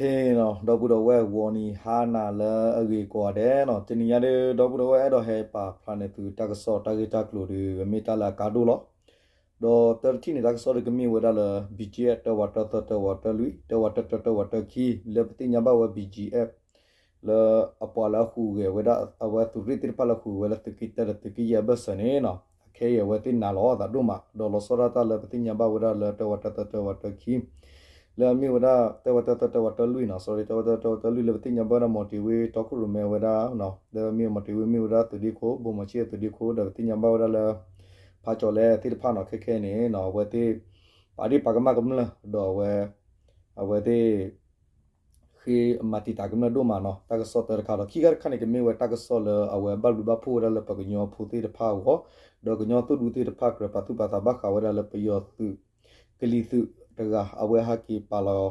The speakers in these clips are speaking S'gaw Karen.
ကဲနီၤ ဒီပုၢ်ဒီဝဲၢ် ဂီၤနံၤဟါနၤလၢအဂ့ၤကိးဂၤဒဲးနီၤ, တနံၤညါဒီး ဒီပုၢ်ဒီဝဲၢ် အဲၣ်ဒိးဟဲပာ်ဖျါန့ၢ်သုတၢ်ကစီၣ်တၢ်ဂ့ၢ်တၢ်ကျိၤဒီး မ့ၢ်တၢ်လၢအကါဒိၣ်လီၤ. ဒီးတၢတထံၣ်န့ၣ် တၢ်ကစီၣ်ဒီးကမ့ၢ်ဝဲဒၣ်လၢ ဘံၣ်ကၠံၣ်အဲၣ် တၢဝးတၢသၢ တၢဝးတၢလွံၢ် တၢဝးတၢတၢ တၢဝးတၢခံ လၢပသ့ၣ်ညါဘၣ်ဝဲ ဘံၣ်ကၠံၣ်အဲၣ် လၢအပှၤလၢအဟူးဂဲၤဝဲဒၣ် အဝဲသုးရ့ၣ်သ့ၣ်တဖၣ်လၢဟူးဂဲၤဝဲလၢသုးက့တၢဒီးသုးက့ယဲၢ်အဘၢၣ်စၢၤန့ၣ်နီၤ, အခဲအံၤအဝဲသ့ၣ်နာ်လီၤအသးဒိၣ်မး, ဒီးလီၤဆီဒၣ်တၢ်လၢပသ့ၣ်ညါဘၣ်ဝဲဒၣ်လၢတၢဝးတၢသၢ တၢဝးတၢခံ လၢအမ့ၢ်ဝဲဒၣ် တၢဝးတၢသၢ တၢဝးတၢလွံၢ်နီၤ, sorry တၢဝးတၢသၢ တၢဝးတၢလွံၢ် လၢပသ့ၣ်ညါဘၣ်ဝဲဒၣ် မီၣ်တ့ၢ်ဝ့ တီခိၣ်ရိၣ်မဲဝဲဒၣ် လၢမ့ၢ်မီၣ်တ့ၢ်ဝ့ မ့ၢ်ဝဲဒၣ်သုးဒ့ခိၣ် ဘိၣ်မီၣ်ဆံၣ်အသုးဒ့ခိၣ် ဒီးပသ့ၣ်ညါဘၣ်ဝဲဒၣ်လၢ ဖးကၠီၤလဲသ့ၣ်တဖၣ်နီၤ, ခဲခဲန့ၣ်နီၤ အဝဲသ့ၣ် ပာ်ဒ့ၣ်ပာ်ကမၣ်ကမျၢၢ် ဒီးအဝဲ အဝဲသ့ၣ် ဃ့မၤတံာ်တာ်ကမျၢၢ်ဒိၣ်မးနီၤ, တၢ်ကစီၣ်တၢတခါဒီး ခံခါတခါန့ၣ် ကမ့ၢ်ဝဲတၢ်ကစီၣ်လၢအဝဲဘၣ်ဘျုးဘၣ်ဖှိၣ်ဝဲဒၣ်လၢပှၤကညီဖိသ့ၣ်တဖၣ်အဂီၢ်, ဒီးကညီသုးဒူသ့ၣ်တဖၣ် ကြၢးပာ်သူၣ်ပာ်သးဘၣ်ဃးဝဲဒၣ်လၢပယီၤသုး ကလံၤသုးတဂၤ အဝဲဟဲက့ၤပာ်လီၤ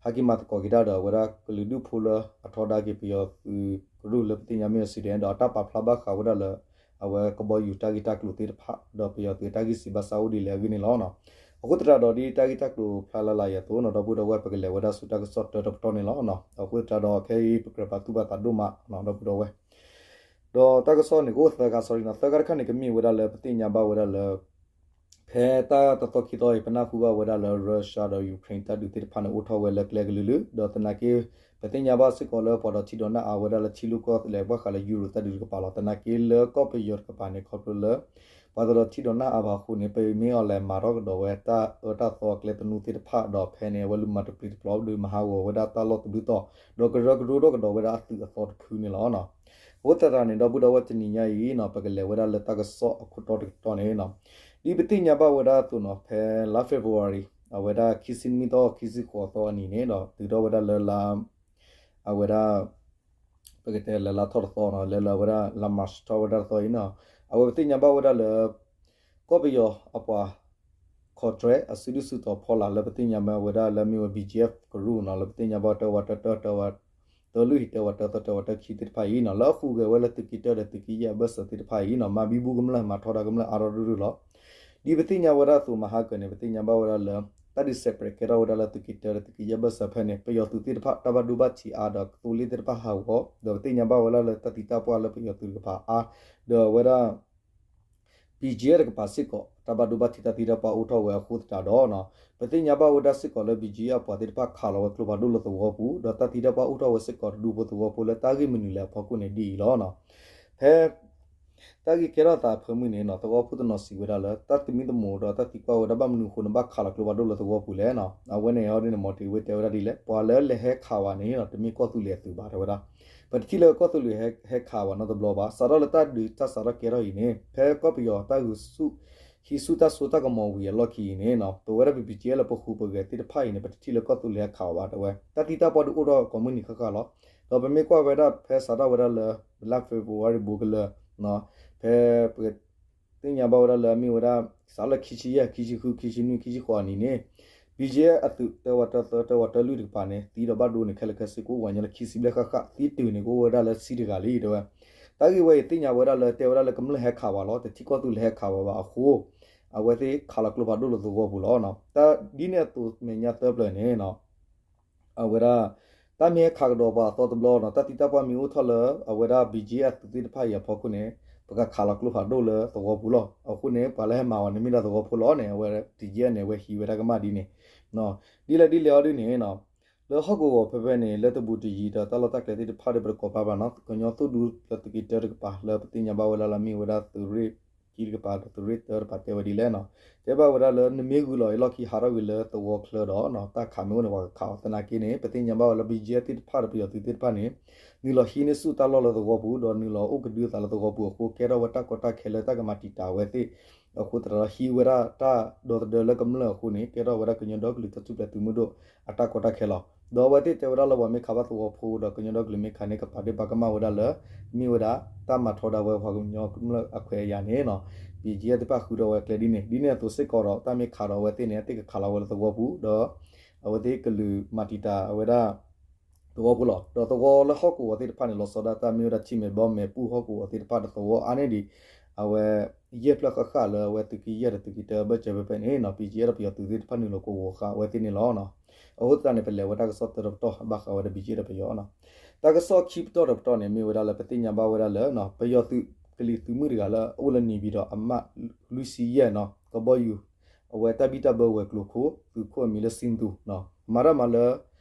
ဟဲက့ၤမၤသကိးက့ၤတၢ်ဒီး အဝဲဒၣ်ကလုာ်ဒူၣ်ဖိလၢအထီဒါက့ၤပယီၤသုးကရူၢ်လၢပသ့ၣ်ညါမ့ၢ်အီၤ Sudan ဒီးအတၢ်ပာ်ဖျါဘၣ်ဃးဝဲဒၣ်လၢ အဝဲကဘီယူၤတၢ်ဂ့ၢ်တၢ်ကျိၤသ့ၣ်တဖၣ် ဒီးပယီၤသုးတၢ်ဂ့ၢ်စံးဘၣ်စးအိၣ်ဒ်လဲၣ်အဂ့ၢ်န့ၣ်လီၤ. အဃိသတးဒီး ဒ်တၢ်ဂ့ၢ်တၢ်ကျိၤဖျါလၢ်လၢ်အသိးနီၤ ဒီပုၢ်ဒီဝဲၢ် ပကလဲၤဝဲဒၣ်ဆူတၢ်ကစီၣ်တၢတပတီၢ်န့ၣ်လီၤ. အဃိသတးဒီး ခဲအံၤပကြၢးပာ်သူၣ်ပာ်သးဒိၣ်မး ဒီပုၢ်ဒီဝဲၢ် ဒီးတၢ်ကစီၣ်န့ၣ် ကအိၣ်သၢခါ sorry နီၤ, သၢခါတခါန့ၣ် ကမ့ၢ်ဝဲဒၣ်လၢပသ့ၣ်ညါဘၣ်ဝဲဒၣ်လၢ ဖဲတၢ်တသီခံသီအံၤ ပနၢ်ဟူဘၣ်ဝဲဒၣ်လၢ Russia ဒီး Ukraine တၢ်ဒုးသ့ၣ်တဖၣ်န့ၣ် အိၣ်ထီၣ်ဝဲလၢကျဲကလုာ်လုာ် ဒီးသနာ်က့ ပသ့ၣ်ညါဘၣ်စ့ၢ်ကီးလၢပှၤဒီးထံဒီးနၢ်အါဝဲဒၣ်လၢထံရူၢ်ကီၢ်သဲးဘၣ်ဃးလၢ Euro တၢ်ဒုးတကပၤလီၤ. သနာ်က့လၢကီၢ်ပယီၤတကပၤန့ၣ် ခီဖျိလၢ ပှၤဒီးထံဒီးနၢ်အါဘၣ်အဃိန့ၣ် ပမ့ၢ်အီၤလဲၤမၤထီၣ်ကဒီးဝဲတၢ်အၢတၢ်သီအကျဲသနူသ့ၣ်တဖၣ် ဒီးဖဲန့ၣ် အဝဲလူၤမၤတပျံၤတပျီၤဒီးမၤဟးဂီၤဝဲဒၣ်တၢ်လီၢ်သဘျုၢ်သီၣ် ဒီးကရၢကရိထီၣ်ကဒီးဝဲဒၣ်အသုးအသီတဖုန့ၣ်လီၤ. အဃိသတးန့ၣ် ဒီပုၢ်ဒီဝဲၢ် တနံၤညါအံၤနီၤ ပကလဲၤဝဲဒၣ်လၢတၢ်ကစီၣ်အခိၣ်တီတကတီၢ်န့ၣ်နီၤ, ဒ်ပသ့ၣ်ညါဘၣ်ဝဲဒၣ်အသိးနီၤ ဖဲလါ February အဝဲဒၣ်ခံဆံနွံသီ ခံဆံဃိးသီအနံၤန့ၣ်ဒီး တုၤထီၣ်ဝဲဒၣ်လၢလါ အဝဲဒၣ် ပကတဲလၢလါထီၣ်တသီနီၤ လၢလၢအဝဲဒၣ်လါ March ထီၣ်ဝဲဒၣ်တသီအံၤနီၤ, အဝဲပသ့ၣ်ညါဘၣ်ဝဲဒၣ်လၢ ကီၢ်ပယီၤအပှၤ contract အစုဒုၣ်စုတီၤဖီလာ်လၢပသ့ၣ်ညါဘၣ်ဝဲဒၣ်လၢမ့ၢ်ဝဲ ဘံၣ်ကၠံၣ်အဲၣ် ကရူၢ်နီၤ လၢပသ့ၣ်ညါဘၣ်တၢဝးတၢတၢ တၢဝးတၢလွံၢ် တၢဝးတၢသၢ တၢဝးတၢခံသ့ၣ်တဖၣ်အံၤနီၤ လၢအဟူးဂဲၤဝဲလၢသုးက့တၢဒီးသုးက့ယဲၢ်အဘၢၣ်စၢၤသ့ၣ်တဖၣ်အံၤနီၤ မၤဘံဘူကမျၢၢ် မၤထီဒါကမျၢၢ်အါထီၣ်ရုၢ်ရုၢ်လီၤ. ဒ်ပသ့ၣ်ညါဝဲဒၣ်အသိးမဟါကၢၤန့ၣ် ပသ့ၣ်ညါဘၣ်ဝဲဒၣ်လၢ တၢ်ဒုး separate ကဲထီၣ်ဝဲဒၣ်လၢသုးက့တၢဒီးသုးက့ယဲၢ်ဘၢၣ်စၢၤဖဲန့ၣ် ပယီၤသုးသ့ၣ်တဖၣ်တၢ်ဘၣ်ဒိဘၣ်ထံးအါဒီးကသိလ့ၣ်သ့ၣ်တဖၣ်ဟးဂီၤ ဒီးပသ့ၣ်ညါဘၣ်ဝဲဒၣ်လၢတၢ်သံတၢ်ပှၢ်လၢပယီၤသုးတကပၤအါ ဒီးအဝဲဒၣ် ဘံၣ်ကၠံၣ်အဲၣ် တကပၤစ့ၢ်ကီး တၢ်ဘၣ်ဒိဘၣ်ထံးတၢ်သံတၢ်ပှၢ်အိၣ်ထီၣ်ဝဲအဃိသတးဒီး ပသ့ၣ်ညါဘၣ်ဝဲဒၣ်စ့ၢ်ကီးလၢ ဘံၣ်ကၠံၣ်အဲၣ် အပှၤသ့ၣ်တဖၣ်ခးလီၤဝဲကျိဖးဒိၣ်လၢသဝီပူၤ ဒီးတၢ်သံတၢ်ပှၢ်အိၣ်ထီၣ်ဝဲစ့ၢ်ကီးတဒူဖိသဝီဖိလၢတၢ်ဂ့ၢ်မနုၤလဲၣ်အဖီခိၣ်န့ၣ်ဒ်အံၤလီၤ. ဖဲ တၢ်ဂ့ၢ်ကဲထီၣ်သးအဖၢမုၢ်န့ၣ်နီၤ သဝီဖိတနီၤစံးဝဲဒၣ်လၢ တၢ်သမံသမိးဒီးတၢ်သံကွၢ်ဝဲဒၣ်ဘၣ်မနုၤအဃိန့ၣ် ဘၣ်ခးလီၤကျိဖးဒိၣ်လၢသဝီပူၤလဲၣ်နီၤ အဝဲန့ၣ်အီၤဒ်န့ၣ် မီၣ်တ့ၢ်ဝ့တဲဝဲဒၣ်ဒ်လဲၣ် ပှၤလၢလဲၤဟဲခးဝဲန့ၣ်နီၤ တမ့ၢ်ကီၢ်သူလ့ၤအသုးဘၣ်တဲဝဲဒၣ် ပတထံၣ်လၢကီၢ်သူလ့ၤဟဲခးဝဲနီတဘျီဘၣ် စးထီၣ်လၢတၢ်ဒုးတၢ်စးထီၣ်ကဲထီၣ်အံၤန့ၣ် ဖဲကီၢ်ပယီၤတၢ်ဂုာ်ဆူၣ် ဟံးဆူၣ်တၢ်စိတၢ်ကမီၤဝံၤအလီၢ်ခံအံၤန့ၣ်နီၤ ပဝဲဒၣ် ဘံၣ်ကၠံၣ်အဲၣ် လၢပဃူပဂဲၤသ့ၣ်တဖၣ်အံၤန့ၣ် ပတထံၣ်လၢကီၢ်သူလ့ၤဟဲခးဝဲဘၣ်တဲဝဲ တၢ်သံတၢ်ပှၢ်ဒုးအိၣ်ထီၣ်ကိးမုၢ်နံၤဃၣ်ဃၣ်လီၤ. ဒီးပမ့ၢ်ကွၢ်ဝဲဒၣ်ဖဲစးထီၣ်ဝဲဒၣ်လၢ လါ February ဘူးကလၢာ် ဖဲပ သ့ၣ်ညါဘၣ်ဝဲဒၣ်လၢအမ့ၢ်ဝဲဒၣ် စးလၢခံဆံယဲၢ် ခံဆံဃု ခံဆံနွံ ခံဆံဃိးအနံၤန့ၣ် ဘံၣ်ကၠံၣ်အဲၣ် အသုးတၢဝးတၢသၢ တၢဝးတၢလွံၢ်တကပၤန့ၣ် သံဒီးဘၣ်ဒိန့ၣ် ခဲလၢာ်ခဲဆ့ကအိၣ်ဝဲညါလၢခံဆံဘျဲၣ်ဃၣ်ဃၣ် သံတုၤန့ၣ်ကအိၣ်ဝဲဒၣ်လၢဆံတဂၤလံတဲဝဲ. တၢ်ဂ့ၢ်ဝဲအံၤသ့ၣ်ညါဝဲဒၣ်လၢတဲဝဲဒၣ်လၢကမျၢၢ်ဟဲခးဝဲလီၤ တထံၣ်ကီၢ်သူလ့ၤဟဲခးဝဲဘၣ်အဃိ အဝဲသ့ၣ်ခးလီၤကျိဖးဒိၣ်လၢသဝီပူၤလီၤ. တၢ်ဒ်န့ၣ်အသိးမဲာ်ညါသၢပျၢၤန့ၣ် အဝဲဒၣ် တၢ်မ့ၢ်ဟဲခးကဒီးပှၤအသီတဘျီနီၤ တၢ်သံတၢ်ပှၢ်မ့ၢ်အိၣ်ထီၣ်လၢ အဝဲဒၣ် ဘံၣ်ကၠံၣ်အဲၣ် အသုးသ့ၣ်တဖၣ်အံၤအဖီခိၣ်န့ၣ် ပကခးလီၤကျိဖးဒိၣ်လၢသဝီပူၤလီၤ. အဃိန့ၣ် ပှၤလၢဟဲမၤဝဲန့ၣ်မ့ၢ်ဒၣ်သဝီဖိလီၤန့ၣ် အဝဲ ဘံၣ်ကၠံၣ်အဲၣ် န့ၣ် အဝဲဟံးဝဲတၢ်ကမၣ်ဒ်န့ၣ် ဒ်လဲၣ်ဒ်လဲၣ်အီၤဒ်န့ၣ် လၢဟီၣ်ကဝီၤဖဲဖဲန့ၣ် လၢတဘူးတယံၤဒီးတၢ်လီၢ်တၢ်ကျဲသ့ၣ်တဖၣ်ဒီး ပတကိးဖျါဘၣ်နီၤ ကညီသုးဒူလၢသုးက့တၢတကပၤ လၢပသ့ၣ်ညါဘၣ်ဝဲဒၣ်လၢအမ့ၢ်ဝဲဒၣ်သုးရ့ၣ်ခံတကပၤဒီးသုးရ့ၣ်တၢတကပၤတဲဝဲဒ်လဲၣ်နီၤ တဲဘၣ်ဝဲဒၣ်လၢနမ့ၢ်ဂုာ်လီၤအံၤလီၢ်ခံဟးထီၣ်ကွံာ်လၢသဝီချၢဒီး တၢ်ခးမ့ၢ်အိၣ်န့ၣ် ပှၤကခးအီၤသနာ်က့န့ၣ် ပသ့ၣ်ညါဘၣ်ဝဲလၢ ဘံၣ်ကၠံၣ်အဲၣ် သ့ၣ်တဖၣ်ဒီးပယီၤသုးသ့ၣ်တဖၣ်န့ၣ် နုာ်လီၤဟံးန့ၢ်ဆူၣ်တၢ်လီၢ်လၢသဝီပူၤ ဒီးနုာ်လီၤအိၣ်ကဒုအသးလၢသဝီပူၤအဃိ ကဲထီၣ်ဝဲတၢ်ကီတၢ်ခဲလၢတၢ်ကမၤတံာ်တာ်အဝဲသ့ၣ် အဃိသတးဒီးဟံးဝဲဒၣ်တၢ်ဒီသဒၢလၢကမျၢၢ်အဃိန့ၣ် ကဲထီၣ်ဝဲဒၣ်ကညီဒီကလုာ်တၢ်ထူၣ်ဖျဲးသုးမုၢ်ဒိၣ်အတၢ်ကီတၢ်ခဲလီၤ. ဒီးအဝဲသ့ၣ်တဲဝဲဒၣ်လၢပှၤမ့ၢ်ခးဘၣ်သဝီဖိဒီးကညီဒီကလုာ်မ့ၢ်ခးန့ၣ် ကပာ်ဒ့ၣ်ပာ်ကမၣ်ဝဲဒၣ်လၢ မ့ၢ်ဝဲဒၣ်တၢ်မၤထီဒါဝဲပှၤကညီကမျၢၢ်အခွဲးအယာ်န့ၣ်နီၤ ဘံၣ်ကၠံၣ်အဲၣ် သ့ၣ်တဖၣ်ဃုထီၣ်ဝဲကျဲဒ်န့ၣ် ဒ်န့ၣ်အသိးစ့ၢ်ကီးဒီး တၢ်မ့ၢ်ခးဒီးအဝဲသ့ၣ်န့ၣ် အသ့ၣ်ကခးလီၤဝဲလၢသဝီပူၤ ဒီး အဝဲသ့ၣ်ကလုာ်မၤတံာ်တာ်ဝဲဒၣ် သဝီဖိလီၤ. ဒီးသဝီလၢဟီၣ်ကဝီၤသ့ၣ်တဖၣ်န့ၣ် လီၤဆီဒၣ်တၢ်မ့ၢ်ဝဲဒၣ်ထံမဲာ်ဘီမဲာ်ပူၢ်ဟီၣ်ကဝီၤသ့ၣ်တဖၣ်ဒီးသဝီအါန့ၢ်ဒံး အဝဲ ယဲၢ်ဖျၢၣ်ဃၣ်ဃၣ်လၢအဝဲသုးက့ယဲၢ်ဒီးသုးက့တၢဘၢၣ်စၢၤဖဲဖဲန့ၣ်နီၤ ဘံၣ်ကၠံၣ်အဲၣ် ဒီးပယီၤသုးသ့ၣ်တဖၣ်နုာ်လီၤကိးဂီၤဃာ်အဝဲသ့ၣ်န့ၣ်လီၤ. အဃိသတးန့ၣ် ပလဲၤဝဲတၢ်ကစီၣ်သၢတီၤပတီၢ် ဘၣ်ဃးဝဲဒၣ် BGF ဒီးပယီၤနီၤ. တၢ်ကစီၣ်ခံပတီၢ်တပတီၢ်န့ၣ် မ့ၢ်ဝဲဒၣ်လၢပသ့ၣ်ညါဘၣ်ဝဲဒၣ်လၢ ပယီၤသုးကလံၤသုးမုၢ်တဂၤလၢအအိၣ်လၢ နေပြည်တော် အမှတ်လွံၢ်ဆံယဲၢ်နီၤ ကဘီယူၤ အဝဲတၢ်ဘံၣ်တၢ်ဘၢဝဲၤကျိၤခိၣ် သုးခိၣ်အမံၤလၢ စံသူနီၤ မၤတၢ်မၤလၢ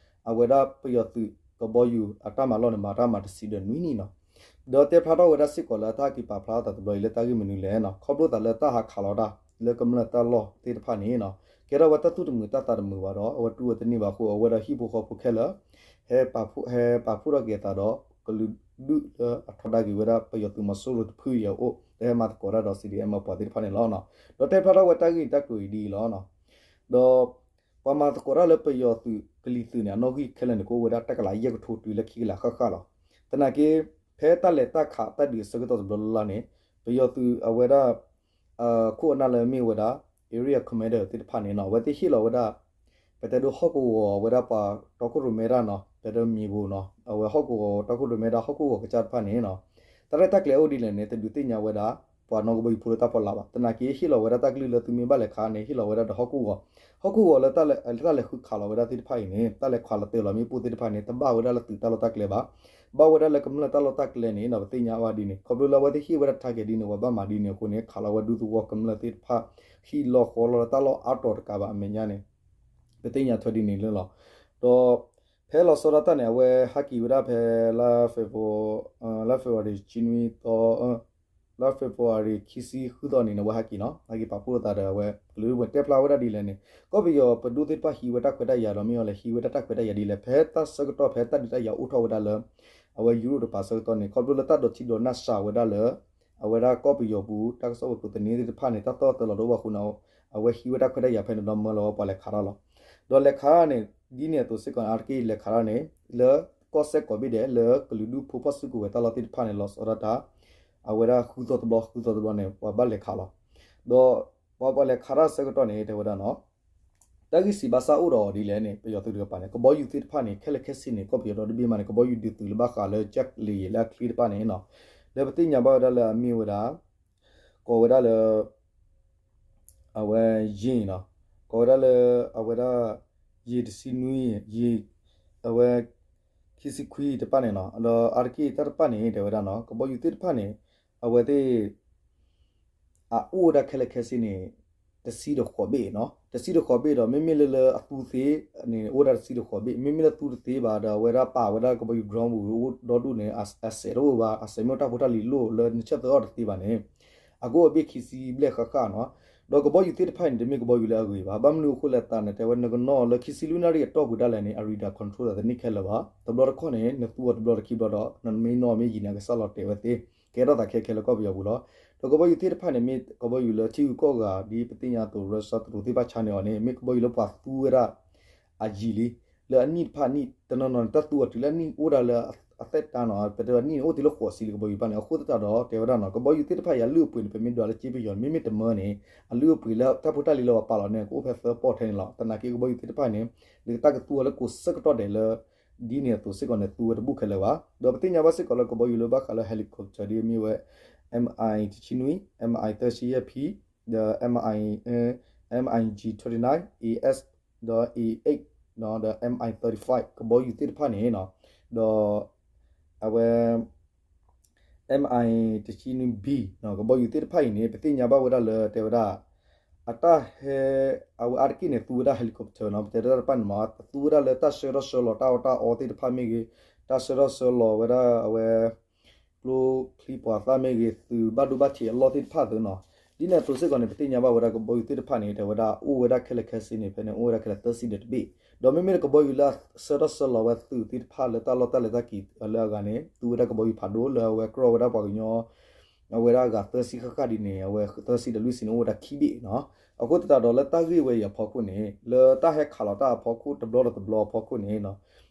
အဝဲဒၣ်ပယီၤသုးကဘီယူၤအတၢ်မၤလီၢ်န့ၣ် မၤတၢ်မၤတဆံဒီးနွံနံၣ်နီၤ. ဒီးတဲဖျါထီၣ်ဝဲဒၣ်စ့ၢ်ကီးလၢတၢ်ဟဲက့ၤပာ်ဖျါအသးတဘျီအံၤလၢတၢ်ဂ့ၢ်မနုၤလဲၣ်နီၤ ခီဖျိသးလၢတၢ်ဟးခးလီၤတၢ်လၢကမျၢၢ်တၢ်လီၢ်သ့ၣ်တဖၣ်န့ၣ်နီၤ ကဲထီၣ်ဝဲတၢ်သူၣ်တမုာ်တၢ်သးတမုာ်ဘၣ်ဒီး အဝဲတူၢ်ဝဲတန့ၢ်ဘၣ်အဃိ အဝဲဒီးဟံၣ်ဖိဃီဖိခဲလၢာ် ဟဲပာ်ဖှိၣ်ထီၣ်က့ၤအသးဒီး ကလုာ်ဒူၣ်လၢအထီဒါက့ၤဝဲဒၣ်ပယီၤသုးမီၤစိရိၤတဖုအံၤအအိၣ် လၢဟဲမၤသကိးတၢ်ဒီး CDM အပှၤသ့ၣ်တဖၣ်န့ၣ်လီၤ. ဒီးတဲဖျါထီၣ်ဝဲတၢ်ဂ့ၢ်တၢ်ကျိၤအံၤဒ်အံၤလီၤ. ဒီးပှၤမၤသကိးတၢ်လၢပယီၤသုးကလံၤသုးန့ၣ် အနီၣ်ဂံၢ်ခဲလၢာ်န့ၣ် ကအိၣ်ဝဲဒၣ်တကလးယဲၢ်ကထိတုၤလၢခံကလးဃၣ်ဃၣ်လီၤ. သနာ်က့ ဖဲတၢ်လဲၤတၢ်ခးတၢ်ဒုးအဆၢကတီၢ်တဘျီလၢ်လၢ်န့ၣ် ပယီၤသုးအဝဲဒၣ် ခိၣ်အနၢ်လၢမ့ၢ်ဝဲဒၣ် area commander သ့ၣ်တဖၣ်န့ၣ်နီၤ အဝဲသ့ၣ်ဟ့ၣ်လီၤဝဲဒၣ် ပတဲဒိဟီၣ်ကဝီၤဝဲဒၣ်ပှၤတီခိၣ်ရိၣ်မဲတၢ်နီၤ ပတဲဒိမံၤဘိနီၤ အဝဲဟီၣ်ကဝီၤတီခိၣ်ရိၣ်မဲတၢ်ဟီၣ်ကဝီၤကစၢ်တဖၣ်န့ၣ်နီၤ တၢ်ရဲၣ်တၢ်ကျဲၤအိၣ်ဒ်လဲၣ်န့ၣ် တဒုးသ့ၣ်ညါဝဲဒၣ် ပှၤနီၣ်ကဘီယူၤဖိလၢတၢ်ဖီလာ်ဘၣ်. သနာ်က့ဟ့ၣ်လီၤဝဲဒၣ်တၢ်ကလုၢ်လၢသုမ့ၢ်ဘၣ်လဲၤခးန့ၣ် ဟ့ၣ်လီၤဝဲဒၣ်ဒီးဟီၣ်ကဝီၤ ဟီၣ်ကဝီၤလၢတၢ်လဲၤဃုခးလီၤဝဲဒၣ်သ့ၣ်တဖၣ်အံၤန့ၣ် တၢ်လဲၤခးလီၤတဲာ်လီၤမ့ၣ်ပိၢ်သ့ၣ်တဖၣ်န့ၣ် တဘၣ်ဝဲဒၣ်လၢသုးတၢ်လီၢ်တၢ်ကျဲဘၣ် ဘၣ်ဝဲဒၣ်လၢကမျၢၢ်တၢ်လီၢ်တၢ်ကျဲန့ၣ်နီၤ ပသ့ၣ်ညါဘၣ်ဒ်န့ၣ် ခီဖျိလၢအဝဲသ့ၣ်ဟ့ၣ်ဝဲဒၣ် target ဒ်န့ၣ် ပှၤဘၣ်မၤဒ်န့ၣ်အဃိန့ၣ် ခးလီၤဝဲဒူသဝီကမျၢၢ်သ့ၣ်တဖၣ် ဟံၣ်လီၢ်ဃီလီၢ်လၢတၢ်လီၢ်အါတီၤတကးဘၣ်အမဲာ်ညါန့ၣ် ပသ့ၣ်ညါထွဲဒ်န့ၣ်လၢလီၤ. ဒီးဖဲလီၤဆီဒၣ်တၢ်န့ၣ် အဝဲဟဲက့ၤဝဲဒၣ်ဖဲလါ February လါ February ခံဆံနွံသီ လါ February ခံဆံဃုသီန့ၣ် အဝဲဟဲက့ၤနီၤ ဟဲက့ၤပာ်ဖှိၣ်သးဒီးအဝဲ ကလုာ်ဒူၣ်ဝဲတဲဖျါဝဲဒၣ်ဒ်လဲၣ်န့ၣ် ကီၢ်ပယီၤပဒိၣ်သ့ၣ်တဖၣ်ဟံးဝဲတၢ်ခွဲးတၢ်ယာ်ဒီးမ့ၢ်အီၤလဲၤဟံးဝဲဒၣ်တၢ်ခွဲးတၢ်ယာ်ဒ်လဲၣ် ဖဲတၢ်ဆၢကတီၢ်ဖဲတၢ်ဒုးတၢ်ယၤအိၣ်ထီၣ်ဝဲဒၣ်လၢ အဝဲယူရိၣ်တပၤဆၢကတီၢ်န့ၣ် ခီဖျိလၢတၢ်ဒိးထံဒိးနၢ်စှၤဝဲဒၣ်လၢ အဝဲဒၣ်ကီၢ်ပယီၤပူၤ တၢ်ကစီၣ်ဝဲၤကျိၤသန့သ့ၣ်တဖၣ်န့ၣ် တၢ်သီၣ်သၢလီၤတအိၣ်ဘၣ်အဃိန့ၣ် အဝဲဟံးဝဲတၢ်ခွဲးတၢ်ယာ်ဖဲန့ၣ်ဒီးမၢလီၤဝဲပှၤလဲၤခးတၢ်လီၤ. ဒီးလဲၤခးန့ၣ် ဒ်န့ၣ်အသိးစ့ၢ်ကီးန့ၣ် အါတက့ၢ်လဲၤခးတၢ်န့ၣ် လၢကီၢ်စဲၣ်ကိးဘ့ၣ်ဒဲး လၢကလုာ်ဒူၣ်ဖိဖီၣ်စုကဝဲၤတၢ်လီၢ်သ့ၣ်တဖၣ်န့ၣ် လီၤဆီဒၣ်တၢ် အဝဲဒၣ်ဃုသီတဘျီ ဃုသီတဘျီန့ၣ် ပှၤဘၣ်လဲၤခးလီၤ. ဒီးပှၤပှၤလဲၤခးတၢ်ဆၢကတီၢ်န့ၣ် တဲဝဲဒၣ်နီၤ တၢ်ဂ့ၢ်စံးဘၣ်စၣ်အိၣ်ဒီးအီၤဒ်လဲၣ်န့ၣ် ပယီၤသုးတကပၤန့ၣ် ကဘီယူၤသ့ၣ်တဖၣ်န့ၣ် ခဲလၢာ်ခဲဆ့န့ၣ် ကီၢ်ပယီၤဒီတဘ့ၣ်မးန့ၣ် ကဘီယူၤဒုးသုးလၢဘၣ်ဃးလၢ ကၠၣ်လံၤလၢအချ့တဖၣ်န့ၣ်နီၤ လၢပသ့ၣ်ညါဘၣ်ဝဲဒၣ်လၢအမ့ၢ်ဝဲဒၣ် ကိးဝဲဒၣ်လၢ အဝဲယ့ၢ်နီၤ ကိးဝဲဒၣ်လၢ အဝဲဒၣ် ယ့ၢ်တဆံနွံ ယ့ၢ် အဝဲ ခံဆံခွံတဖၣ်န့ၣ်နီၤ ဒီးအါတက့ၢ်တၢ်တဖၣ်န့ၣ် တဲဝဲဒၣ်နီၤ ကဘီယူၤသ့ၣ်တဖၣ်န့ၣ် အဝဲသ့ၣ် အအိၣ်ဝဲဒၣ်ခဲလၢာ်ခဲဆ့န့ၣ် တဆံဒီးဃိးဘ့ၣ်နီၤ တဆံဒီးဃိးဘ့ၣ်ဒီး မ့မ့ၢ်လၢလၢအသူသ့န့ၣ် အိၣ်ဝဲဒၣ်တဆံဒီးဃိးဘ့ၣ် မ့မ့ၢ်လၢသူတသ့ဘၣ်ဒီး အဝဲဒၣ်ပာ်ဝဲဒၣ်ကဘီယူၤ drone ပူၤအိၣ်ဒီဒူၣ်န့ၣ် အစဲးတအိၣ်ဘၣ် အစဲးမ့ၢ်အိၣ်တၢ်ဖိတၢ်လံၤလိၣ်လၢနဆၢၣ်သၢအီၣ်တသ့ဘၣ်န့ၣ် အကအိၣ်အဘ့ၣ်ခံဆံဘျဲၣ်ဃၣ်ဃၣ်နီၤ ဒီးကဘီယူၤသ့ၣ်တဖၣ်န့ၣ် တမ့ၢ်ကဘီယူၤလၢအဂ့ၤဘၣ် ဘၣ်မနုၤအဃိလဲၣ်သးန့ၣ် တဲဝဲနကနီၣ်လၢခံဆံလွံၢ်နၣ်ရံၣ်အတီၢ်ပူၤဒၣ်လဲာ်န့ၣ် အ radar control သးတန့ၢ်ခဲလၢာ်ဘၣ် တဘျီတခီၣ်န့ၣ် နသူအီၤတဘျီတခံဘျီဒီး နမ့ၢ်နီၣ်မ့ၢ်ယံၤန့ၣ် အကစၢ်လီၤတဲာ်ဝဲသ့ ကဲထီၣ်သးခဲခဲလၢကီၢ်ပယီၤပူၤလီၤ. ဒီးကဘီယူၤသ့ၣ်တဖၣ်န့ၣ် မ့ၢ်ကဘီယူၤလၢထံဂုၤကီၢ်ဂၤဒ်ပသ့ၣ်ညါအသိး Russia တရူးသ့ၣ်တဖၣ်ဆါန့ၢ်အီၤန့ၣ် မ့ၢ်ကဘီယူၤလၢပှၤသူဝဲဒၣ် အယံၤလံ လၢအနံၣ်တဖၣ်နံၣ် တနီၤနီၤန့ၣ် တၢ်သူအီၤတုၤလၢအနံၣ်အိၣ်ဒၣ်လၢအသက်တမ်းနီၤ ပတဲအနံၣ်န့ၣ် အိၣ်တုၤလၢဃိးဆံလံကဘီယူၤတဖၣ်န့ၣ် အဃိသတးဒီး တဲဝဲဒၣ်နီၤ ကဘီယူၤသ့ၣ်တဖၣ်အံၤအလုၢ်အပှ့ၤန့ၣ် ပမ့ၢ်ဒွးလၢကၠ့ပယီၤန့ၣ် မ့မ့ၢ်တမၢန့ၣ် အလုၢ်အပှ့ၤလၢတၢ်ဖိတၢ်လံၤလၢပှၤပာ်လီၤန့ၣ် ကအိၣ်ဖဲသၢပီၢ်ထဲန့ၣ်လီၤ. သနာ်က့ကဘီယူၤသ့ၣ်တဖၣ်န့ၣ် နကတၢ်ကသူအီၤလၢကိးဆၢကတီၢ်ဒဲးလၢ ဒ်န့ၣ်အသိးစ့ၢ်ကီးန့ၣ် သူဝဲတဘူၣ်ခဲလၢာ်ဘၣ်. ဒီးပသ့ၣ်ညါဘၣ်စ့ၢ်ကီးလၢကဘီယူၤလၢဘၣ်ဃးလၢ helicopter ဒ်မ့ၢ်ဝဲ MI တဆံနွံ MI သၢဆံယဲၢ် P ဒီး MI MiG twenty-nine AS ဒီး A eight ဒီး MI thirty-five ကဘီယူၤသ့ၣ်တဖၣ်န့ၣ်နီၤ ဒီး အဝဲ MI တဆံနွံ B နီၤ ကဘီယူၤသ့ၣ်တဖၣ်အံၤန့ၣ် ပသ့ၣ်ညါဘၣ်ဝဲဒၣ်လၢတဲဝဲဒၣ် အတၢ်ဟဲ အဝဲအါတက့ၢ်န့ၣ် သူဝဲဒၣ် helicopter နီၤ ပတဲတၢ်တဖၣ်န့ၣ်မး သူဝဲဒၣ်လၢတၢ်ဆှၢထီၣ်ဆှၢလီၤတၢ်အီၣ်တၢ်အီသ့ၣ်တဖၣ်မ့ၢ်ဂ့ၤ တၢ်ဆှၢထီၣ်ဆှၢလီၤဝဲဒၣ်အဝဲ ကျိချံမျိာ်သၣ်မ့ၢ်ဂ့ၤ သုးဘၣ်ဒိဘၣ်ထံးအလီၢ်သ့ၣ်တဖၣ်သုနီၤ ဒ်န့ၣ်အသိးစ့ၢ်ကီးန့ၣ် ပသ့ၣ်ညါဘၣ်ဝဲဒၣ်ကဘီယူၤသ့ၣ်တဖၣ်န့ၣ် တဲဝဲဒၣ်အိၣ်ဝဲဒၣ်ခဲလၢာ်ခဲဆ့န့ၣ် ဖဲန့ၣ်အိၣ်ဝဲဒၣ်ခဲလၢာ်သၢဆံဒီးတဘ့ၣ် ဒီးမ့မ့ၢ်လၢကဘီယူၤလၢအဆှၢထီၣ်ဆှၢလီၤဝဲသုးသ့ၣ်တဖၣ်လၢတၢ်လီၢ်တၢ်လဲၤတၢ်က့ၤလၢအဂၤန့ၣ် သူဝဲဒၣ်ကဘီယူၤဖးဒိၣ်လၢအဝဲကြီဝဲဒၣ်ပှၤကညီ အဝဲဒၣ်အဂၤသၢဆံဃၣ်ဃၣ်ဒ်န့ၣ် အဝဲသၢဆံဒီးလွံၢ်ဆံန့ၣ် အိၣ်ဝဲဒၣ်ခံဘ့ၣ်နီၤ အဃိသတးဒီးလၢတၢ်ဂ့ၢ်ဝဲအံၤအဖီခိၣ်န့ၣ် လၢတၢ်ဟဲခးလီၤတၢ်အဖီခိၣ်တဘျီဒီးတဘျီအဖီခိၣ်န့ၣ်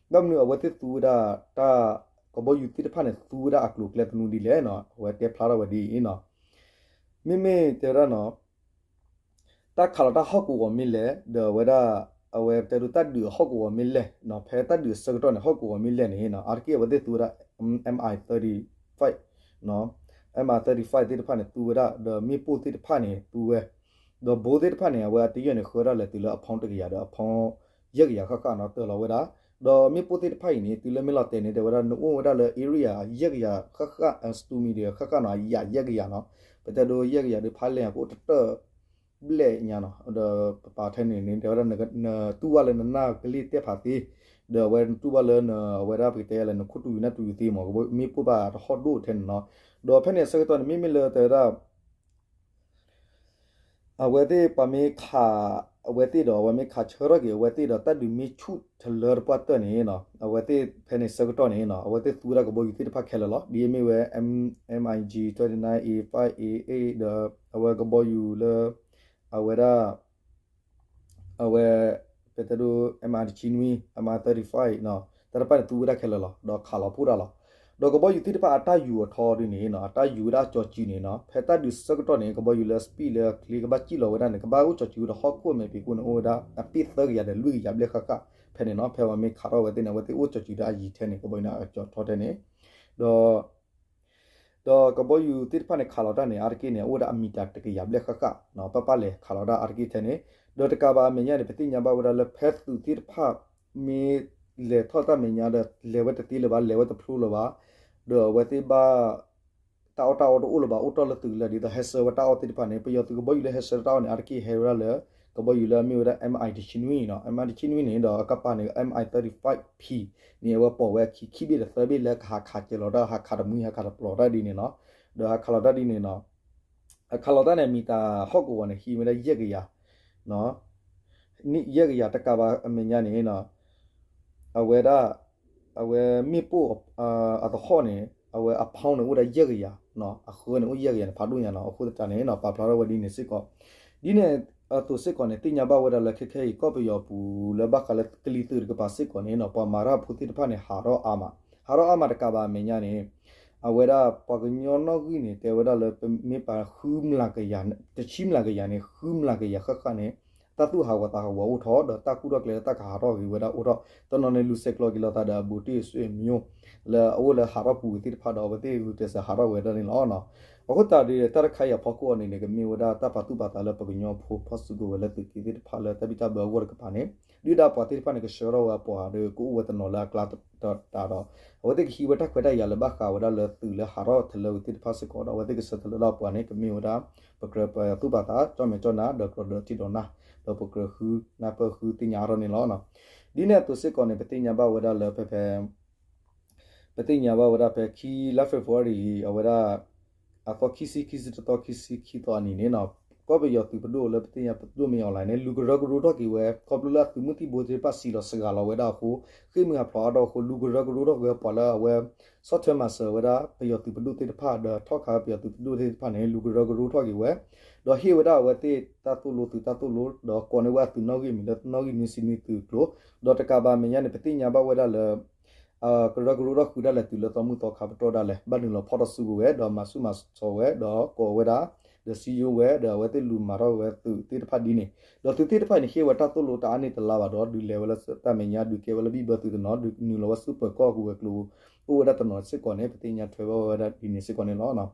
ဘၣ်မနုၤအဝဲသ့ၣ်သူဝဲဒၣ်တၢ် ကဘီယူၤသ့ၣ်တဖၣ်န့ၣ် သူဝဲဒၣ်အကျိၤအကျဲသနူဒ်လဲၣ်နီၤ အဝဲတဲဖျါထီၣ်ဝဲဒ်အံၤနီၤ မ့မ့ၢ်တဲဝဲဒၣ်နီၤ တၢ်ခးလီၤတၢ်ဟီၣ်ကဝီၤမ့ၢ်လဲၣ် ဒီးအဝဲဒၣ် အဝဲပတဲဒိတၢ်ဒုးအဟီၣ်ကဝီၤမ့ၢ်လဲၣ်နီၤ ဖဲတၢ်ဒုးအဆၢကတီၢ်န့ၣ် ဟီၣ်ကဝီၤမ့ၢ်လဲၣ်န့ၣ်နီၤ အါတက့ၢ်အဝဲသ့ၣ်သူဝဲဒၣ် MI thirty-five နီၤ MI thirty-five သ့ၣ်တဖၣ်န့ၣ် သူဝဲဒၣ် ဒီးမ့ၣ်ပိၢ်သ့ၣ်တဖၣ်န့ၣ် သူဝဲ ဒီးဘိသ့ၣ်တဖၣ်န့ၣ် အဝဲအတယၢၢ်န့ၣ် ဃၢဒၣ်လဲာ်တုၤလၢအဖီတကယၤဒီးအဖီ ယဲၢ်ကယၤဃၣ်ဃၣ်နီၤ တၢၢ်လီၤဝဲဒၣ်. ဒီးမ့ၣ်ပိၢ်သ့ၣ်တဖၣ်အံၤန့ၣ် တုၤလၢမ့ၢ်လီၤတဲာ်န့ၣ် တဲဝဲဒၣ်နအိၣ်ဝဲဒၣ်လၢ area ယဲၢ်ကယၤဃၣ်ဃၣ် အ square meter ဃၣ်ဃၣ်နီၤ အယၤယဲၢ်ကယၤနီၤ. ပတဲဒိယဲၢ်ကယၤဒီး ဖးလဲၢ်အကအိၣ်တတၢၢ်ဘျဲၣ်ညါနီၤ. ဒီးပပာ်ထဲန့ၣ်န့ၣ် တဲဝဲဒၣ်နတူၢ်ဘၣ်လၢနနၢ်ကလ့ၢ်တဲာ်ဖးသ့, ဒီးအဝဲနတူၢ်ဘၣ်လၢန အဝဲဒၣ်ပကတဲလၢ နခိၣ်တူာ်ယူၤနၢ်တူာ်ယူၤသ့မး မ့ၣ်ပိၢ်ဘၣ်တဟီၣ်ဒိၣ်ထဲန့ၣ်နီၤ. ဒီးဖဲန့ၣ်အဆၢကတီၢ်န့ၣ် မ့မ့ၢ်လၢတဲဝဲဒၣ် အဝဲသ့ၣ်ပှၤမ့ၢ်ခး အဝဲသ့ၣ်ဒီး အဝဲမ့ၢ်ခးဆၢထီၣ်က့ၤအဝဲသ့ၣ်ဒီး တၢ်ဒုးမ့ၢ်ဆူၣ်တလၢတပှၢ်တၢၢ်န့ၣ်နီၤ, အဝဲသ့ၣ်ဖဲန့ၣ်ဆၢကတီၢ်န့ၣ်နီၤ အဝဲသ့ၣ်သူဝဲဒၣ်ကဘီယူၤသ့ၣ်တဖၣ်ခဲလၢာ်လီၤ. ဒ်အမ့ၢ်ဝဲ MiG twenty-nine A five A eight ဒီး အဝဲကဘီယူၤလၢ အဝဲဒၣ် အဝဲ ပတဲဒိ MI တဆံနွံ MI thirty-five နီၤ တၢ်တဖၣ်န့ၣ်သူဝဲဒၣ်ခဲလၢာ်လီၤ ဒီးခးလီၤဖှိၣ်တၢ်လီၤ. ဒီးကဘီယူၤသ့ၣ်တဖၣ်အတၢ်ယူၤအထီဒ်န့ၣ်နီၤ အတၢ်ယူၤဝဲဒၣ်အကၠီၤစုၤန့ၣ်နီၤ ဖဲတၢ်ဒုးဆၢကတီၢ်န့ၣ် ကဘီယူၤလၢ speed လၢအချ့ကဘၣ်စံၣ်လီၤဝဲဒၣ်န့ၣ် ကဘၣ်အိၣ်ကၠီၤစုၤဝဲဒီးဟီၣ်ခိၣ်အမဲာ်ဖံးခိၣ်န့ၣ် အိၣ်ဝဲဒၣ်အပ့ၢ်သၢကယၤဒီးလွံၢ်ကယၤဘျဲၣ်ဃၣ်ဃၣ် ဖဲန့ၣ်နီၤ ဖဲပှၤမ့ၢ်ခးထီၣ်ဝဲသ့ၣ်န့ၣ် အဝဲသ့ၣ်အိၣ်ကၠီၤစုၤဒီးအယံၤထဲန့ၣ် ကဘီယူၤန့ၣ်အကၠီၤထီထဲန့ၣ် ဒီး ဒီးကဘီယူၤသ့ၣ်တဖၣ်န့ၣ် ခးလီၤတၢ်န့ၣ် အါတက့ၢ်န့ၣ် အိၣ်ဝဲဒၣ်အမံၤတၢ်တကယၤဘျဲၣ်ဃၣ်ဃၣ်နီၤ ပၣ်ပၣ်လဲၤခးလီၤတၢ်အါတက့ၢ်ထဲန့ၣ် ဒီးတကးဘၣ်အမဲာ်ညါန့ၣ် ပသ့ၣ်ညါဘၣ်ဝဲဒၣ်လၢဖဲသုးသ့ၣ်တဖၣ် မ့ၢ်လဲၤထီၣ်တၢ်မဲာ်ညါဒီး လဲၤဝဲတသ့လၢၤဘၣ် လဲၤဝဲတဖျိလၢၤဘၣ် ဒီးအဝဲသ့ၣ်ဘၣ် တၢ်အီၣ်တၢ်အီတအိၣ်လၢၤဘၣ် အိၣ်တ့ၢ်လၢသုးကလၢၤ ဒ်သိးဟဲဆှၢဝဲတၢ်အီၣ်သ့ၣ်တဖၣ်န့ၣ် ပယီၤသုးကဘီယူၤလၢဟဲဆှၢတၢ်အီၣ်န့ၣ် အါတက့ၢ်ဟဲဝဲဒၣ်လၢ ကဘီယူၤလၢအမ့ၢ်ဝဲဒၣ် MI တဆံနွံနီၤ MI တဆံနွံန့ၣ်ဒီးအကပၤန့ၣ် MI thirty-five P န့ၣ် အဝဲပိာ်ဝဲအခံခံဘ့ၣ်ဒီးသၢဘ့ၣ်လၢကဟးခးကဲၤလီၤတၢ် ဟးခးတမှံဟးခးတပျီၤတၢ်ဒ်န့ၣ်နီၤ ဒီးဟးခးလီၤတၢ်ဒ်န့ၣ်နီၤ အခးလီၤတၢ်န့ၣ် မံၤတၢ်ဟီၣ်ကဝီၤန့ၣ် ဟံးဝဲဒၣ်ယဲၢ်ကယၤ ယဲၢ်ကယၤတကးဘၣ်အမဲာ်ညါန့ၣ် အဝဲဒၣ် အဝဲမ့ၣ်ပိၢ် အသဟီၣ်န့ၣ် အဝဲအ pound န့ၣ် အိၣ်ဒၣ်ယဲၢ်ကယၤ အဃၢန့ၣ် အိၣ်ယဲၢ်ကယၤန့ၣ် ဖးဒိၣ်ညါနီၤ အဃိသတးန့ၣ်နီၤ ပာ်ဖျါထီၣ်ဝဲဒ်န့ၣ်စ့ၢ်ကီး ဒ်န့ၣ်အသိးစ့ၢ်ကီးန့ၣ် သ့ၣ်ညါဘၣ်ဝဲဒၣ်လၢခဲခဲအံၤ ကီၢ်ပယီၤပူၤလၢဘၣ်ဃးလၢကလံၤသုးတကပၤစ့ၢ်ကီးန့ၣ်နီၤ ပှၤမၤတၢ်ဖိသ့ၣ်တဖၣ်န့ၣ် ဟးထီၣ်အါမး ဟးထီၣ်အါမးတကးဘၣ်အမဲာ်ညါန့ၣ် အဝဲဒၣ်ပှၤကညီနီၣ်ဂံၢ်န့ၣ် တဲဝဲဒၣ်လၢပမ့ၢ်ပာ်ဃု တဆံမျးကယၤန့ၣ် ဃုမျးကယၤဃၣ်ဃၣ်န့ၣ် တၢ်သူၣ်ဟးဂီၤသးဟးဂီၤအိၣ်ထီၣ် ဒီးတၢ်ကူၣ်ထီၣ်ကျဲလၢတၢ်ကဟးထီၣ်ဂ့ၤဝဲဒၣ်အိၣ်ထီၣ် တနီၤန့ၣ်လူၤဆဲးကျိးက့ၤလိာ်သးဒီးအဘူးတံၢ်အဆွေမျိုး လၢအအိၣ်လၢဟးထီၣ်ပူၤသ့ၣ်တဖၣ်ဒီး အဝဲသ့ၣ်ဂုာ်ကျဲးစၢးဟးထီၣ်ဝဲဒၣ်န့ၣ်လီၤ. အဃိသတးဒီး တၢ်တခါအံၤအဖီခိၣ်အံၤန့ၣ်န့ၣ် ကမ့ၢ်ဝဲဒၣ်တၢ်ပာ်သူၣ်ပာ်သးလၢပကညီဖိဖီၣ်စုကဝဲၤလၢသုးက့သ့ၣ်တဖၣ်လၢတၢ်ဘံၣ်တၢ်ဘၢအဂီၢ်တကပၤန့ၣ် ဒုၣ်ဒါပှၤသ့ၣ်တဖၣ်န့ၣ် ကဆှၢထီၣ်ဝဲအပှၤဒီး ကအိၣ်ဝဲတနီၤလၢအကျါတတးဒီး အဝဲသ့ၣ်ကဟံးဝဲတၢ်ခွဲးတၢ်ယာ်လၢဘၣ်ဃးဝဲဒၣ်လၢသုးလၢဟးထီၣ်တလၢဝံၤသ့ၣ်တဖၣ်စ့ၢ်ကီးဒီး အဝဲသ့ၣ်ကဆှၢတလၢထီၣ်ပှၤန့ၣ် ကမ့ၢ်ဝဲဒၣ် ပကြၢးပာ်သူၣ်ပာ်သး ကၠီၣ်မဲာ်ကၠီၣ်နါ ဒီးကြၢးဒီးထံၣ်ဒီးနၢ် ဒီးပကြၢးဃုနၢ်ပၢၢ်ဃုသ့ၣ်ညါအါထီၣ်န့ၣ်လီၤ. ဒ်န့ၣ်အသိးစ့ၢ်ကီးန့ၣ် ပသ့ၣ်ညါဘၣ်ဝဲဒၣ်လၢဖဲဖဲ ပသ့ၣ်ညါဘၣ်ဝဲဒၣ်ဖဲခံလါ February အဝဲဒၣ် အသီခံဆံ ခံဆံတသီ ခံဆံခံသီအနံၤန့ၣ်နီၤ ကီၢ်ပယီၤသုးပဒိၣ်လၢပသ့ၣ်ညါပဒိၣ်မ့ၢ် online န့ၣ် လူၤကရၢကရိထီၣ်က့ၤဝဲ ခီဖျိလၢအသုးမုၢ်သံၣ်ဘိသ့ၣ်တဖၣ်စံးလီၤစှၤလီၤဝဲဒၣ်အဃိ ဃ့ၢ်မှံဟးဖျိးအါထီၣ်အဃိ လူၤကရၢကရိထီၣ်က့ၤဝဲပှၤလၢအဝဲ ဆီၣ်ထွဲမၤစၢၤဝဲဒၣ် ပယီၤသုးပဒိၣ်သ့ၣ်တဖၣ် ဒီးထီၣ်ခးဝဲပယီၤသုးပဒိၣ်သ့ၣ်တဖၣ်န့ၣ် လူၤကရၢကရိထီၣ်က့ၤဝဲ ဒီးဟ့ၣ်ဝဲဒၣ်အဝဲသ့ၣ်တၢ်သိၣ်လိသုးတၢ်သိၣ်လိ ဒီးကိးန့ၢ်ဝဲအသုးနီၣ်ဂံၢ်မံၤလၢနီၣ်ဂံၢ်နွံဆံနွံသုးအကျိၤ ဒီးတကးဘၣ်အမဲာ်ညါန့ၣ် ပသ့ၣ်ညါဘၣ်ဝဲဒၣ်လၢ ကရၢကရိထီၣ်ဃုာ်ဒၣ်လဲာ်သုးလၢသီမုၢ်သီခါပတီၢ်ဒၣ်လဲာ် ဘၣ်နုာ်လီၤဖီၣ်ထီၣ်စုကဝဲၤ ဒီးမၤဆူၣ်မၤစီၤဝဲ ဒီးကိးဝဲဒၣ် ဒီးစံယိဝဲ ဒီးအဝဲသ့ၣ်လူၤမၤထီၣ်ဝဲသုးသ့ၣ်တဖၣ်ဒ်န့ၣ် ဒီးသုးသ့ၣ်တဖၣ်အံၤန့ၣ် ဟ့ၣ်ဝဲတၢ်သိၣ်လိတအါန့ၢ်တလါဘၣ်ဒီး ဒုးလဲၤဝဲလၢတၢ်မဲာ်ညါ ဒုးကဲဝဲလၢဘံၣ်ဘၢသုးတနီၤ ဒုးနုာ်လီၤဝဲဆူပၢၤကီၢ်ကဝဲၤကျိၤ အိၣ်ဝဲဒၣ်တနီၤစ့ၢ်ကီးန့ၣ် ပသ့ၣ်ညါထွဲဘၣ်ဝဲဒၣ်ဒ်န့ၣ်စ့ၢ်ကီးန့ၣ်လီၤ.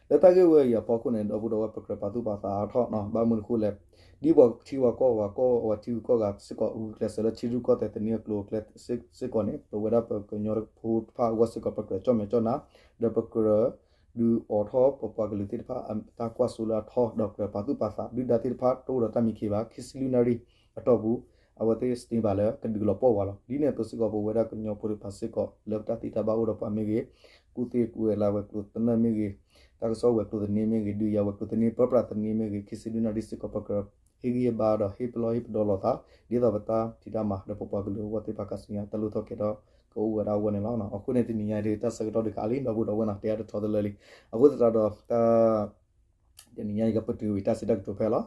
လၢတၢ်ဂ့ၢ်ဝဲအံၤအဖီခိၣ်န့ၣ် ဒီပုၢ်ဒီဝဲၢ် ပကြၢးပာ်သူၣ်ပာ်သးအါထီၣ်နီၤ ဘၣ်မနုၤအဃိလဲၣ် ဒ်ပှၤထံဝဲကီၢ်ဝဲကီၢ်ဝဲထံဂုၤကီၢ်ဂၤစ့ၢ်ကီး ဂုာ်ကျဲးစၢးလၢထံရူၢ်ကီၢ်သဲးသန့အကျိၤအကျဲစ့ၢ်ကီးန့ၣ် ပဝဲဒၣ်ပကညီဖိတဖၣ်အဂီၢ်စ့ၢ်ကီး ပကြၢးကၠီၣ်မဲာ်ကၠီၣ်နါ ဒီးပကြၢးဒုးအိးထီၣ်ပပှၤကလုာ်သ့ၣ်တဖၣ်အတၢ်ကွၢ်စိလၢအထီ ဒီးကြၢးပာ်သူၣ်ပာ်သး ဒုၣ်ဒါသ့ၣ်တဖၣ်တအိၣ်ဒီးတၢ်မံခ့ဘၣ် ခံဆံလွံၢ်နၣ်ရံၣ်အတီၢ်ပူၤ အဝဲသ့ၣ် stand by လၢကဒုးလီၤပှီၢ်ဝဲလီၤ. ဒ်န့ၣ်အသိးစ့ၢ်ကီး ပဝဲဒၣ်ကညီဖိတဖၣ်စ့ၢ်ကီး လၢပတၢ်သံတၢ်ဘၣ်အိၣ်ဒီးပှၤမ့ၢ်ဂ့ၤ, ကူၣ်သ့ကူၣ်ဝဲလၢဝဲၤကျိၤသနၢၣ်မ့ၢ်ဂ့ၤ, တၢ်ကစီၣ်ဝဲၤကျိၤသန့မ့ၢ်ဂ့ၤ, ဒုးယၤဝဲၤကျိၤသန့ ပၢပြးသန့မ့ၢ်ဂ့ၤ, ခံဆံလွံၢ်နၣ်ရံၣ်စ့ၢ်ကီး ပကြၢးဟ့ၣ်ဂံၢ်ဟ့ၣ်ဘါဒီးဟ့ၣ်ပလီၢ်ဟ့ၣ်ပဒီလိာ်သး ဒ်သိးပတၢ်ဖံးတၢ်မၤဒီးပပှၤကလုာ်အဂီၢ်သ့ၣ်တဖၣ်ခါဆူညါ တၢ်လိၣ်ထီၣ်ကဲထီၣ်ကအိၣ်ဝဲဒၣ်အဂီၢ်န့ၣ်လီၤ. အဃိန့ၣ် တနံၤညါအံၤ တၢ်ဆၢကတီၢ်ဒုးကးလံ ဒီပုၢ်ဒီဝဲၢ်နီၤ တဲအါတထီတလၢလံ. အဃိသတးဒီး တၢ် တနံၤညါအံၤ ကပတုာ်ဝံၤတၢ်စံးတၢ်ကတိၤဖဲလီၤ.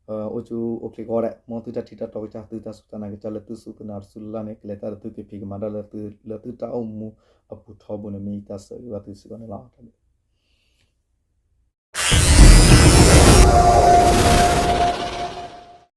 အိၣ်ဆူၣ်အိၣ်ချ့ကိးဂၤဒဲး မ်သုတၢ်ထံၣ်တၢ်တီကစၢ် သုတၢ်စူၢ်တၢ်နာ်ကစၢ်လၢသုစူၢ်သုနာ်တစူၢ်လၢ်လၢ်န့ၣ် ကလဲၤတၢ်ဒီးသုကဖံးကမၤတၢ်လၢသု လၢသုတၢ်အိၣ်မူအပူၤထီဘိန့ၣ် မ့ၢ်ယတၢ်ဆၢဂ့ၤဘၣ်သုစ့ၢ်ကီးန့ၣ်လီၤ.